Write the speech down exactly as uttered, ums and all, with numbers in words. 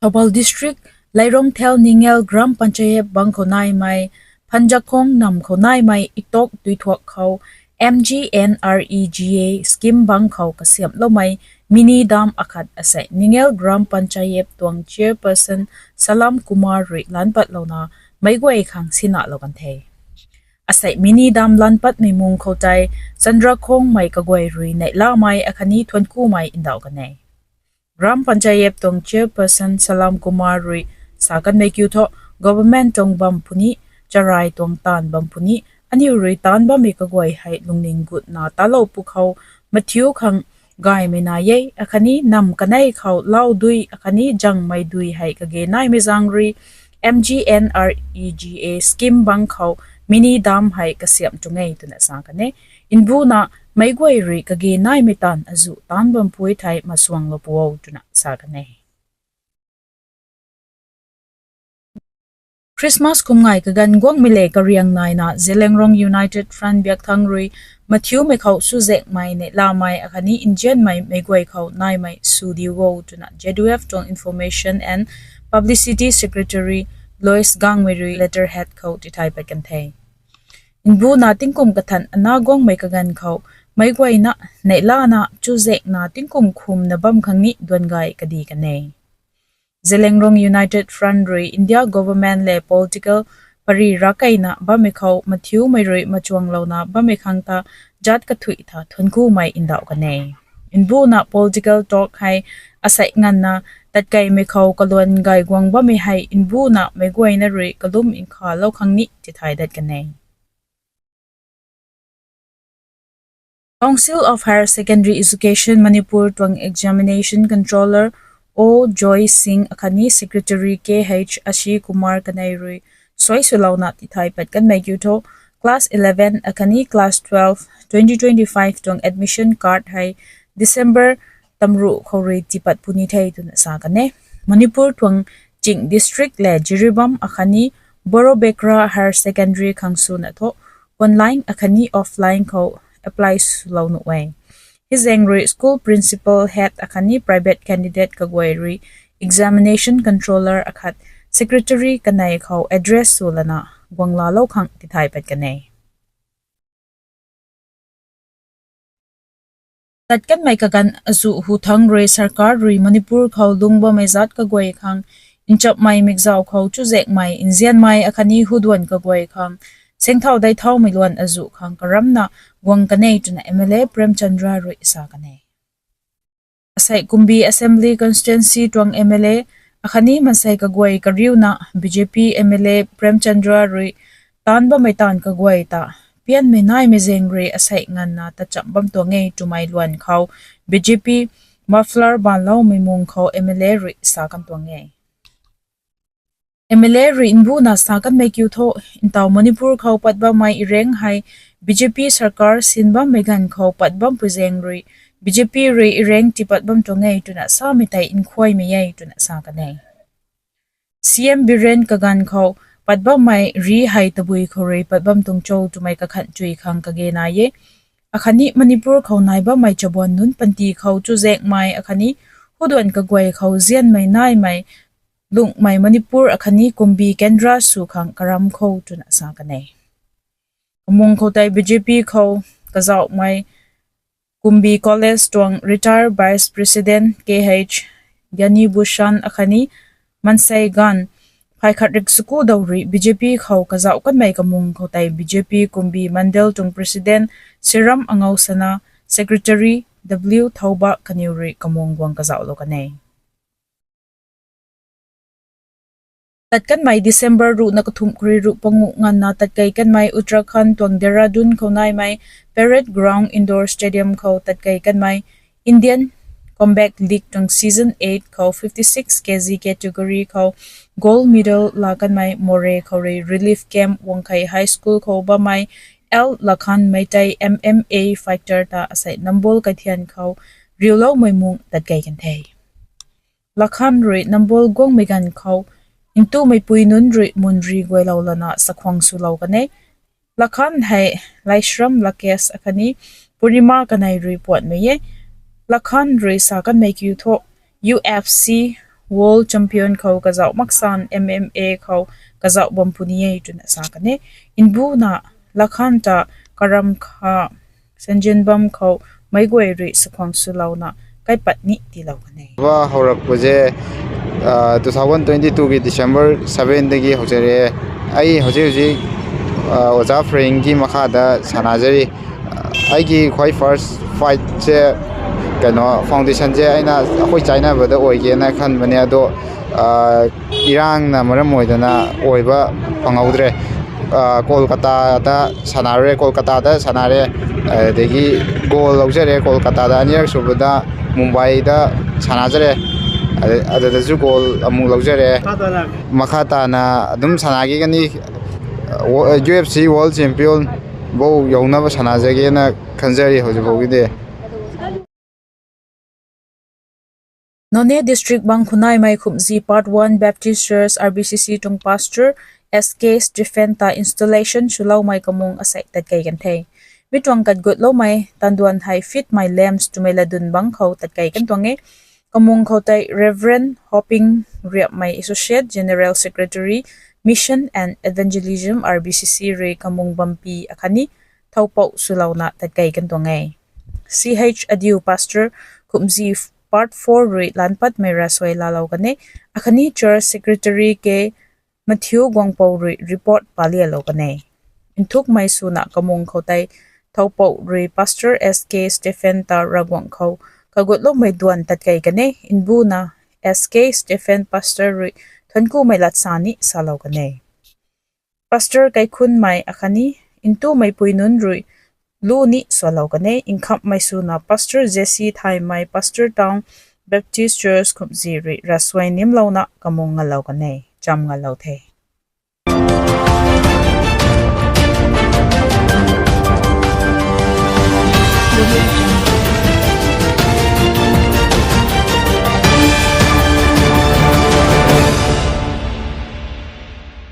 Thoubal District, Lairongthel Ningel Gram Panchayat bang khou naimei, Phanjakhong nam khou naimei Itok Tuithuak khou M G N R E G A scheme bang khou kasiamhloumei mini dam akhat asei Ningel Gram Panchayat tuang chairperson Salam Kumar rui lanpatlouna meic guay khang sinalou kan the. Asei mini dam lanpatmei mung khou tei Chandrakhongmei kaguay rui neihlamei akhatni thuankumei ndauh kan e. Gram Panchayat tuang chairperson Salam Kumar rui sa kanmei kiu thu, government tuang bam puni, charai tuang taanv bam puni, aniu rui taanc bammei kaguay hei lungning gutna talou pwkhou mathiu khang gaymei nai e, akhatni nam kanei khou lau dui akhatni jangmei dui hei kage naimei zaeng rui M G N R E G A scheme bang khou mini dam hei kasiamh tuang e twna sa kan e. Mbuna meic guay rui kage naimei taanv azuh taanc bampui thei masuanglou pu o twna sa kan e. Christmas kum ngai kaganv guangmei le kariang naina Zeliangrong United Front biak thang rui mathiumei khou chuzaenghmei neihlamei akhatni nzianmei meic guay khou naimei sw diu o twna Z U F tuang Information and Publicity Secretary Lois Gangmei rui letterhead khou tithay pat kan the. Mbuna tingkum kathan ana guangmei kaganv khou meic guayna neihlana chuzaenghna tingkum khumna bam khang ni duan gay kadi kan e. Zeliangrong United Front rui India government le political pary rakeina bammei khou mathiumei rui machuanglouna bammei khang ta zat kathuih tha thuankumei ndauh kan e. Mbuna political talk hei asei nganvna tatkeimei khou kaluan gay guang bammei hei mbuna meic guayna rui kalum nkhalou khang ni tithay dat kan e. Council of Higher Secondary Education Manipur tuang Examination Controller O Joy Singh akhatni Secretary K H Ashi Kumar kanei rui suai swlouna tithay pat kanmei kiu thu, class eleven akhatni class twelve twenty twenty-five tuang admission card hei December tamruh khou rui tiipat puni the twna sa kan e. Manipur tuang Ching District le Jiribam akhatni Borobekra Higher Secondary khang swna thu online akhatni offline khou apply swlou nuh e. Hei zaeng rui school principal, head akhatni private candidate kaguay rui examination controller akhat secretary kanei khou address swlana guanglalou khang tithay pat kan e. Tat kanmei kaganv azuh hu thangc rui sarkar rui Manipur khou lungc bammei zat kaguay khang nchapmei mikzauh khou chuzaenghmei nzianmei akhatni huduan kaguay khang sengthau dei thaumei luan azuh khang karamna guang kan e twna M L A Prem Chandra rui sa kan e. Asei Kumbi Assembly Constituency tuang M L A akhatni mansei kaguay kariuna B J P M L A Prem Chandra rui taanc bammei taanv kaguay ta pianmei naimei zaeng rui asei nganvna tachamh bam tuang e twmei luan khou B J P muffler baanloumei mung khou M L A rui sa kan tuang e. M L A rui mbuna sa kanmei kiu thu, ntaw Manipur khou pat bammei ireng hei B J P sarkar sin bammei ganv khou pat bampui zaeng rui B J P rui ireng tiipat bam tuang e twna samei tei nkhuaymei e twna sa kan e. C M Biren kaganv khou pat bammei ri hei tabui khou rui pat bam tuang cho twmei kakhan chui khang kage nai e. Akhatni Manipur khou nai bammei chabuan nunc panty khou chuzaenghmei akhatni huduan kaguay khou nzianmei naimei lungmei Manipur akhatni Kumbi Kendra sw khang karam kho twna sa kan e. Kamung khou tei B J P khou kazauhmei Kumbi College tuang retired Vice President K H Gyanibhushan akhatni mansei ganv phay khat rik saku dau rui B J P khou kazauh kanmei kamung khou tei B J P Kumbi Mandal tuang President Siram Angausana, Secretary W Thouba kaniw rui kamung guang kazauhlou kan e. Tat kanmei December ruhna kathumh khou rui ruh panguh nganvna tatkei kanmei Uttarakhand tuang Dehradun khou naimei Parade Ground Indoor Stadium khou tatkei kanmei Indian Combat League tuang Season eight khou fifty six K G category khou gold medal laa kanmei Moreh khou rui Relief Camp Wangkhei High School khou bammei L Lakhan Meitei M M A fighter ta asei Nambol Kaithian khou riuloumei mung tatkei kan the. Lakhan rui Nambol guangmei ganv khou ntumei pui nunc rui munri guaylou lana sakhwang swlou kan e. Lakhan hei Laishram Lakesh akhatni Purnima kanei rui puanmei e. Lakhan rui sa kanmei kiu thu U F C World champion khou kazauh maksan M M A khou kazauh bam puni e twna sa kan e. Nbuna lakhan ta karam kha sanjin bam khou meic guay rui sakhwang swlouna kaipat ni tiilou kan e. Wa howrak pu ze, two thousand twenty two ki December seven dagi howzare. Ai howzir howzir oja Frank ki makha ta sana zari. Ai ki khuay first fight se, kano foundation se aina akhui China ba da oi ke na khan bani ado, irangna maram oi dana oi ba phangou dre. Kolkata ta sana re, Kolkata ta sana re, degi gold lou zare, Kolkata ta anirak sw ba da Mumbai ta sana zare, adada zu gold amu lou zare. Makha tana adum sana ki kani, U F C World Champion bo youna ba sana zage na khanzari howzi bo ki de. Noney District bang khunaimei Khumzi Part one Baptist Church R B C C tuang Pastor S K Stephen ta installation swloumei kamung asei tatkei kan the. Mi tuang katgutloumei tanduan hei fitmei lamps twmei ladun bang khou tatkei kan tuang e. Kamung khou tei Reverend Hoping Riapmei, Associate General Secretary, Mission and Evangelism R B C C rui kamung bampi akhatni thoupou swlouna tatkei kan tuang e. C H Adiu Pastor Khumzi Part four rui lanpatmei ravsuai laalou kan e, akhatni Church Secretary K Matthew Guangpou rui report palialou kan e. Nthukmei swna kamung khou tei thoupou rui Pastor S K Stephen ta Ravguangc khou kagutloumei duan tatkei kan e. Nbuna S K Stephen Pastor rui thuankumei latsa ni salou kan e. Pastor kaikhunmei akhatni ntumei pui nunc rui lu ni salou kan e. Nkhamhmei swna Pastor Jesse Thaymei, Pastor Town Baptist Church Khumzi rui ravsuai nimlouna kamung ngalou kan e. Cham ngalou the.